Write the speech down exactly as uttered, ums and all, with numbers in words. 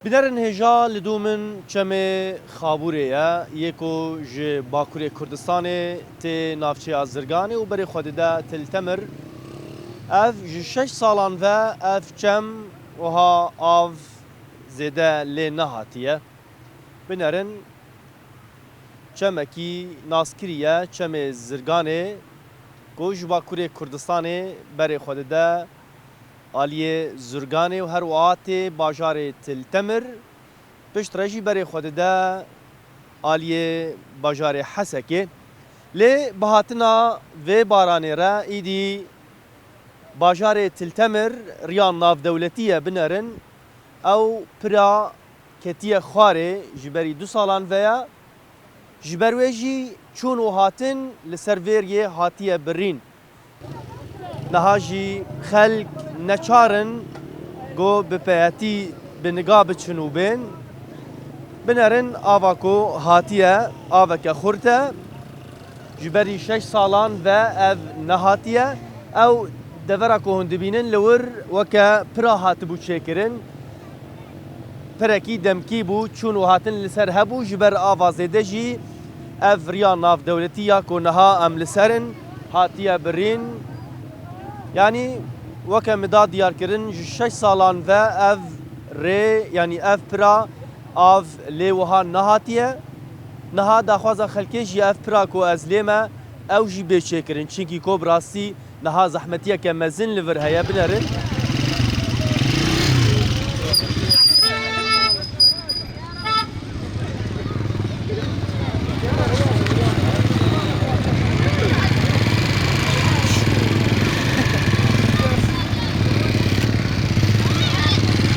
Binerin hêja li dû min çemê Xabûrê ye, yê ku ji Bakurê Kurdistanê tê navçeya Zirganê û berê xwe dide Til Temir. Ev ji şeş salan ve ev çem wiha av zêde lê nehatiye. Binerin çemekî naskirî ye, çemê Zirganê, ku ji Bakurê Kurdistanê berê xwe dide aliyê Zirganê û her wiha tê bajarê Til Temir, piştre jî berê xwe dide aliyê bajarê Hesekê. Lê bi hatina vê baranê re îdî bajarê Til Temir riya navdewletî ye. Binerin ew pira ketiye xwarê ji berî du salan ve ye. Ji ber wê jî çûn û hatin li ser vê riyê hatiye birîn. Niha jî xelk neçar in ku bi peyetî bi niga biçin û bên. Binerin ava ku hatiye, aveke xurt e. Ji berî şeş salan ve ev nehatiye. Ew devera ku hûn dibînin li wir weke pira hatibû çêkirin. Pirekî demkî bû, çûn û hatin li ser hebû, ji ber ava zêde jî ev riya navdewletî ya ku niha em li ser in, hatiye birîn. Yanî weke min da diyarkirin, ji şeş salan ve ev rê, yanî ev pira av lê wiha nehatiye. Niha daxwaza xelkê jî ev pira ku ez lê me, ew jî bê çêkirin. Çimkî ku bi rastî niha zehmetiyeke mezin li vir heye. Binerin